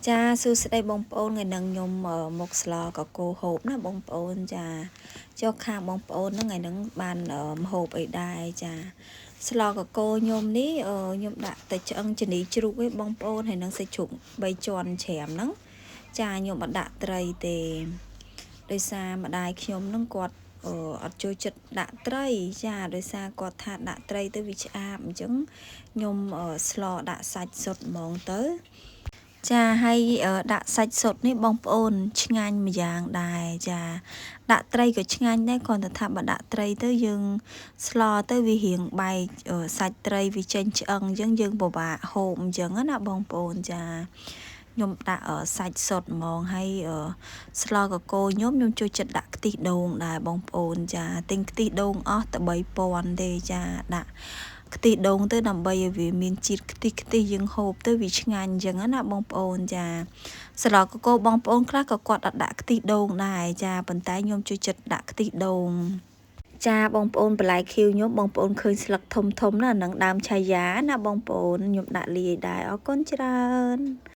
ចាសួស្តីបងប្អូនថ្ងៃហ្នឹងខ្ញុំមកស្លកកូហូបណាបងប្អូនចាចុះខាងបងប្អូនហ្នឹងថ្ងៃហ្នឹងបានហូបអីដែរចាស្លកកូខ្ញុំនេះខ្ញុំដាក់តែឆ្អឹងជំនីជ្រូកឯងបងប្អូនហើយនឹងសាច់ជ្រូក3ជាន់ច្រាមហ្នឹងចាខ្ញុំអត់ដាក់ត្រីទេដោយសារម្ដាយខ្ញុំហ្នឹងគាត់អត់ចូលចិត្តដាក់ត្រីចាដោយសារគាត់ថាដាក់ត្រីទៅវាឆ្អាបអញ្ចឹងខ្ញុំស្លដាក់សាច់សុទ្ធហ្មងទៅចាហើយដាក់សាច់សុទ្ធនេះបងប្អូនឆ្ងាញ់ម្យ៉ាងដែរចាដាក់ត្រីក៏ឆ្ងាញ់ដែរគ្រាន់តែថាបើដាក់ត្រីទៅយើងស្លទៅវារៀងបែកសាច់ត្រីវាចេញឆ្អឹងអញ្ចឹងយើងពិបាកហូបអញ្ចឹងណាបងប្អូនចាខ្ញុំដាក់សាច់សុទ្ធហ្មងហើយស្លកកូខ្ញុំខ្ញុំចូលចិត្តដាក់ខ្ទិះដូងដែរបងប្អូនចាទិញខ្ទិះដូងអស់តែ3000ទេចាដាក់ខ្ទិះដូងទៅដើម្បីឲ្យវាមានជាតិខ្ទិះខ្ទិះយើងហូបទៅវាឆ្ងាញ់អញ្ចឹងណាបងប្អូនចាស្លកកូបងប្អូនខ្លះក៏គាត់អត់ដាក់ខ្ទិះដូងដែរចាប៉ុន្តែខ្ញុំចូលចិត្តដាក់ខ្ទិះដូងចាបងប្អូនបន្លែខៀវខ្ញុំបងប្អូនឃើញស្លឹកធំធំណានឹងដើមឆាយាណាបងប្អូនខ្ញុំដាក់លាយដែរអរគុណច្រើន។